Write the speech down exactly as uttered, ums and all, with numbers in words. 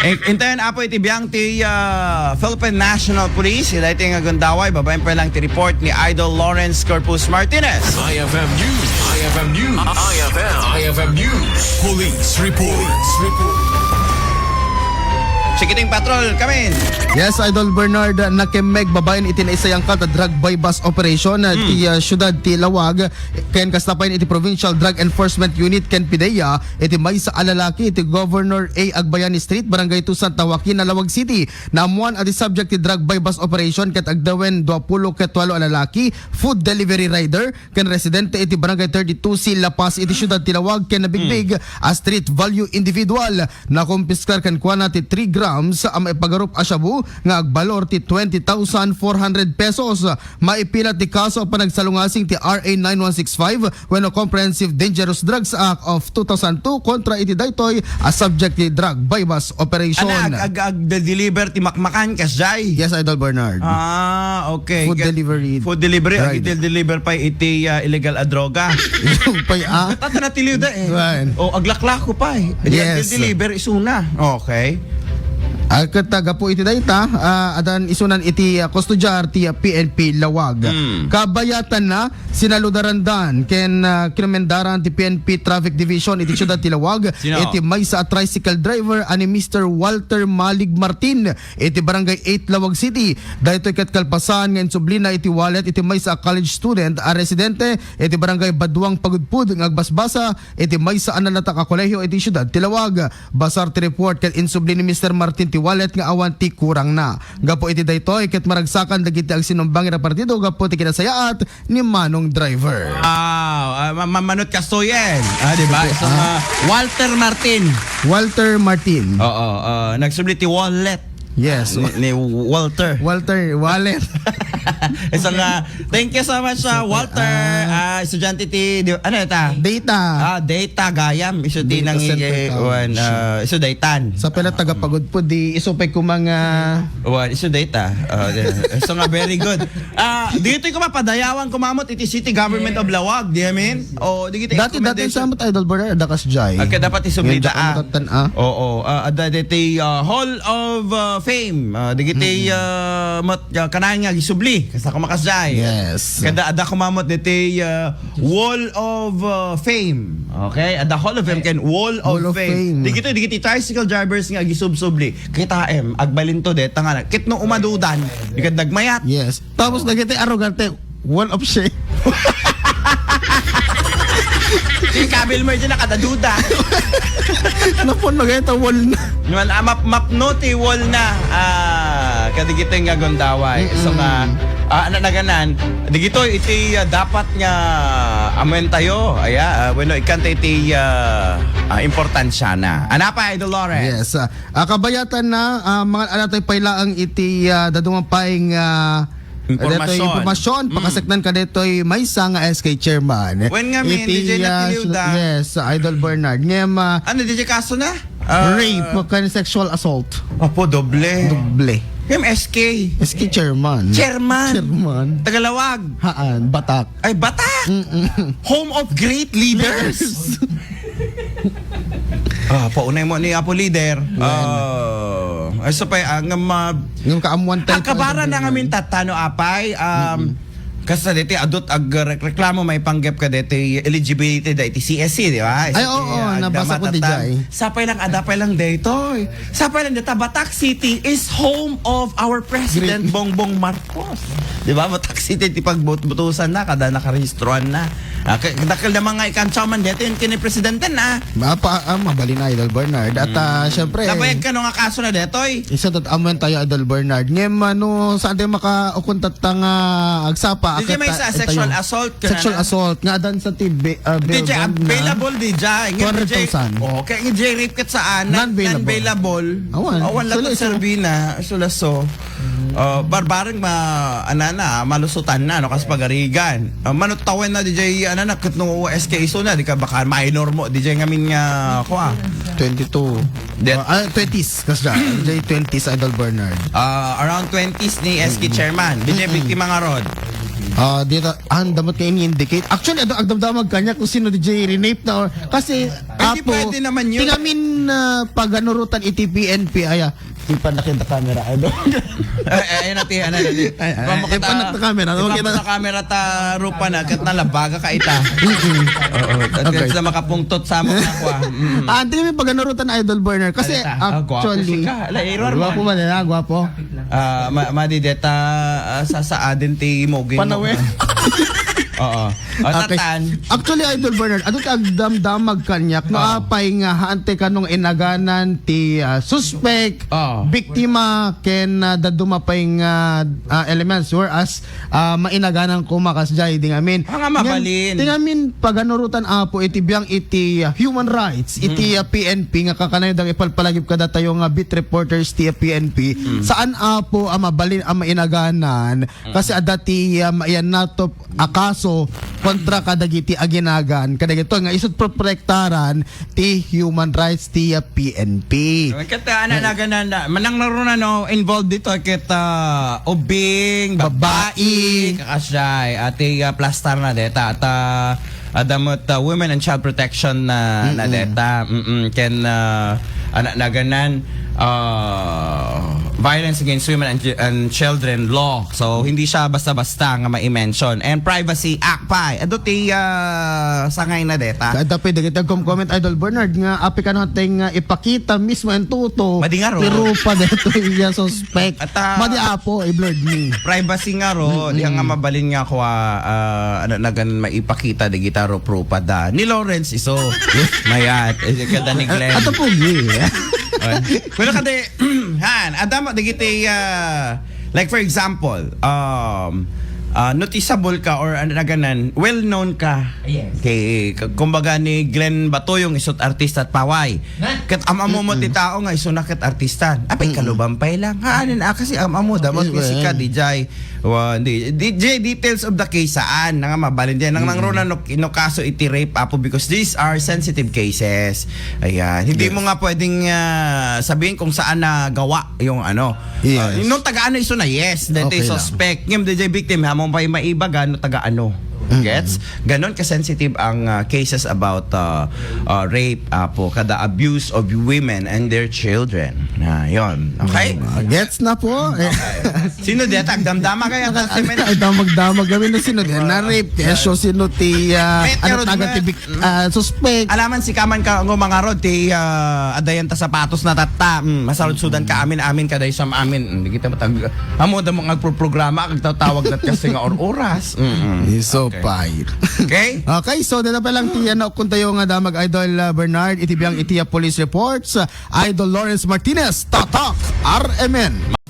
Eh, intayon, Apo, iti biang ti, ah, Philippine National Police, iti nga gundaway, babaen pay lang ti report ni Idol Lawrence Corpus Martinez. I F M News. I F M News. I F M. I F M News. Police Report. Police Report. Sikiting Patrol, kamin. Yes, Idol Bernard, nakemmeg babaen iti naisayangkat a drug buy-bust operation, hmm, ti, ah, siyudad ti Laoag, ken kasta pay iti Provincial Drug Enforcement Unit ken PDEA, iti maysa a lalaki iti Governor A. Agbayani Street, Barangay two, Santa Joaquin, Laoag City. Naammuan a ti subject ti drug buy-bust operation ket agdawen duapulo ket walo a lalaki, food delivery rider, ken residente iti Barangay thirty-two C, La Paz, iti siyudad ti Laoag, ken nabigbig a street value individual. Nakumpiskar kenkuana ti three grams a maipagarup a shabu nga agbalor ti twenty thousand four hundred pesos. Maipila ti kaso a panagsalungasing ti R A nine one six five wenno Comprehensive Dangerous Drugs Act of two thousand two kontra iti daytoy a subject ti drug buy-bust operation. Ana, ag-, ag-, ag-deliver ti makmakan, kasjay? Yes, Idol Bernard. Ah, okay. Food Ag-, delivery food delivery, rider. Ag-deliver pa iti, ah, illegal a droga. Yung pay, ah. Tata na tiliw da eh. Right. O, aglaklako pa eh. Yes. Ag-deliver, isuna. Okay. Agkat gapu iti dayta, ah, adan isunan iti, ah, kustodiar ti, ah, P N P Laoag. Hmm. Kabayatanna, sinaludarandan ken, ah, kinomendaran ti P N P Traffic Division iti siyudad ti Laoag, sino? Iti maysa a tricycle driver a ni Mister Walter Malig Martin iti Barangay eight, Laoag City. Daytoy ket kalpasan nga insublina iti wallet iti maysa a college student a residente iti Barangay Baduang Pagudpud nga agbasbasa iti maysa a nalatak a kolehiyo iti siyudad ti Laoag. Basar ti report ket insubli ni Mister Martin ti wallet nga awan ti kurangna. Gapu iti daytoy ket maragsakan dagiti agsinumbang iti partido gapu ti kinasayaat ni Manong Driver. Ah, ah, ma-, ma-, manot kastoyen. Ah, di ba? So, ah, Walter Martin. Walter Martin. Oo, ah, nagsubli ti wallet. Yes. Ni, ni Walter. Walter, wallet. Isang, ah, thank you so much, ah, Walter. Ah, estudyante ti, di, ano ita? Data. Ah, data, gayam. Isu ti Data nang center i-, ka. Wan, ah, isu daytan. Sa pala taga Pagudpud, di isu pay kumang, ah, Wan, isu dayta. Ah, di. So nga, very good. Ah, dito ko mapadayawan kumamot iti City Government of Laoag, di amin? O, di kita Dati, dati recommendation. Sa amat Idol Bernard, ada kasjay. Agka dapat isubli Ngayon, ta, ah. Daan, ah. Oo, ah, ada diti, ah, Hall of, ah, Fame. Ah, di kita, ah, mat-, ah, kanayan nga isubli. Kasta ko makasjay. Yes. Kada ada kumamot diti, ah, Wall of, ah, Fame. Okay? Ada Hall of Fame ken Wall of Wall of Fame. Fame. Di kita, di kita tricycle drivers nga agisubsubli. Kita em, agbalinto deta nga. Ket no umadudan, di ka nagmayat. Yes. Tapos dagiti arrogante, wall of shame. Di kabil mo iti nakadaduda. Napon magayta wall na. Nuan, ah, map-, mapno ti wall na. Ah, kadigiti nga gundaway. So nga, ah, ano na ganan, digito iti, ah, dapat nga amuentayo. Aya, ah, bueno, ikanta iti, ah, ah, importansya na. Anapa, Idol Lawrence? Yes, ah, Ah, kabayatan na, ah, mga alatay pay laeng iti, ah, daduman pay nga, ah, Impormasyon. Detoy impormasyon, Mm. pakasaknan ka detoy maysa nga S K chairman. Wen nga, min, Iti, D J ah, Natiliw da. Yes, Idol Bernard. Ngem, ah, Ano, D J kaso na? Ah, rape, ken sexual assault. Apo, doble. Doble. Ngem S K. S K chairman. Chairman. Chairman. Tagalawag. Haan, Batak. Ay, Batak! Mm-mm. Home of great leaders. Yes. Ah, paunay mo ni Apo Leader. Yan. Ah, ay, sa pay, ah, nga ma-, Ngem kaamuan tayo, ah, kabara Idol na nga Bernard. Mintat, tano, apay, um, Mm-mm. Kasta deti, adut, ag-, rek-, reklamo maipanggep ka deti, eligibility da iti C S C, di ba? Ay, oo, ah, nabasa ko di jay. Sapay lang, adapay lang daytoy. Sapay lang deta, Batak City is home of our President Great. Bongbong Marcos. Di ba? Batak City, ti pagbut-, butusan na, kada nakarehistroan na. Ah, kay, dakkel naman nga ikansaw man dito yung kini presidente na. Mapa-, ah, mabalin, Idol Bernard. At, ah, Mm. Siyempre, Nabayag ka no nga kaso na detoy? Isa tat amuan tayo, Idol Bernard. Ngem, ano, saan tayo makaukon tatta nga agsapa? Di jay may sa sexual assault ka na Sexual na? Assault. Nga adan sa T V, ah, Di jay bail bond na available, di jay. Nga di jay two hundred thousand. Oh, kaya nga di jay rape kat saan? Non-bailable. Non-bailable. Awan. Awan lang Sulaso. Serbi na. Sulaso. Ah, barbareng ma-, anana, malusutan na, no, kas pagarigan. Ah, manutawen na, di jay, anana, ket no S K iso na, di ka baka minor mo, di jay ngamin nga, kua. Twenty-two. That Ah, ah, twenties, kas dyan. Di jay twenties, Idol Bernard. Ah, around twenties ni S K Mm-mm. chairman. Di jay Mm-mm. biktima nga rod. Ah, di ta-, ah, ang damot nga ini-indicate. Actually, ito, agdamdamag kanya kung sino di jay rinape na, or, kasi, Apo, pwede naman yun. Tingamin, ah, paganurutan iti P N P, aya. Ipan na kita camera, ano? Ay, ay, ayun, ati, ano, ano, ano. Ay, ay, ipan na camera, no? Ipan na camera ta rupa na, ket nalabaga ka ita. Mm-mm. Oo, at okay. Sa makapungtot sa mga kwa. Mm. Ah, tingamin paganurutan, Idol Bernard. Kasi, alita, ah, gwapo actually, si ka. Ala, Error gwapo man. Man, ah, gwapo. Ah, ma-, madideta, ah, sa, sa adin ti mogi mo. Panawen. Oo. O, okay. Tatan. Actually, Idol Bernard, adu ti agdamdamag kaniak no, ah, apay nga haan ti kano nga inaganan ti, ah, suspek, ah, biktima, ken, ah, dadduma pay nga, ah, elements, whereas, ah, mainaganan koma kasdiay, di ngamin. Ah, nga mabalin. Tingamin paganurutan, Apo, iti biang iti, ah, human rights, iti, ah, P N P nga kakanayon dang ipalpalagip kadatayo nga beat reporters ti, ah, P N P. Saan, Apo, a mabalin a mainaganan, kasi adda ti, ah, maiyannatop a kaso kontra kadagiti aginagan kadagitoy nga isut protektaran ti human rights ti, ah, P N P. Ket, ah, ano, naganan na, manang naruna, no, involved dito, ket, ah, ubing, babai, babai, kakasdiay, ati, ah, plastar na deta, at, ah, adda met, ah, Women and Child Protection na, na deta. Mm-mm. Ken, ah, ana-, naganan, ah, Violence Against Women and, and Children Law. So, hindi siya basta-basta nga ma-mention. And Privacy Act pa. Adu ti, ah, sangay na deta. Kada pwede kita comment, Idol Bernard, nga api ka natin nga ipakita mismo ang tuto. Madi nga ro. Ti rupa dito iya suspect. At, ah, madi, Apo, i-blurred me. Privacy nga ro, mm-mm, di nga mabalin nga kwa, ah, ano, nagan maipakita di gita ro prupa da. Ni Lawrence iso. Mayat. Eh, kada ni Glenn. Ato po, eh. Ay. Pero kadi, han, adama dagiti, ah, like for example, um, ah, noticeable ka or ano na ganan, well known ka. Yes. Kay, k-, kumbaga ni Glenn Batoyong isut artista at paway. Na? Ket am-amo mo ti tao nga isuna ket artista. Apay, mm-mm, kaluban pay lang. Ha, anin, ah, kasi am-amo, damo, yes, si ka, well, D J. Wa, di, di, di, details of the case saan na nga mabalin diyan. Nang, mm, nang runa no, no kaso iti rape, Apo, because these are sensitive cases. Ayan. Hindi, yes, mo nga pwedeng, ah, sabihin kung saan na gawa yung ano. Yes. Ah, nung taga-ano iso na, yes, that is, okay lang, suspect. Ngem, D J victim, ha, mo pa'y maibaga, no taga-ano. Mm-mm. Gets? Ganon ka-sensitive ang, ah, cases about, ah, ah, rape, Apo, kada abuse of women and their children. Ah, yon. Okay? Mm, ah, gets na po. Eh. Okay. Sino deta? Agdamdama kaya? Naka-, ay, damag-damag kami na sino di na-rape. Kesyo sino ti, ah, ano, taga ti bik-, ah, suspect. Alaman si kaman ka, ngo, mga rod, ti, ah, adayan ta sapatos na tatta. Mm, masarudsudan ka amin, amin, kada isam amin. Mm, di kita matag-, amo da mga agproprograma, agtatawag na kasi nga or-oras. Mm-mm. Iso, okay, pay. Okay? Okay, so dito pa lang ti, ano, kung tayo nga damag Idol, ah, Bernard, iti biyang iti, ah, police reports, ah, Idol Lawrence Martinez, Tatak, R M N.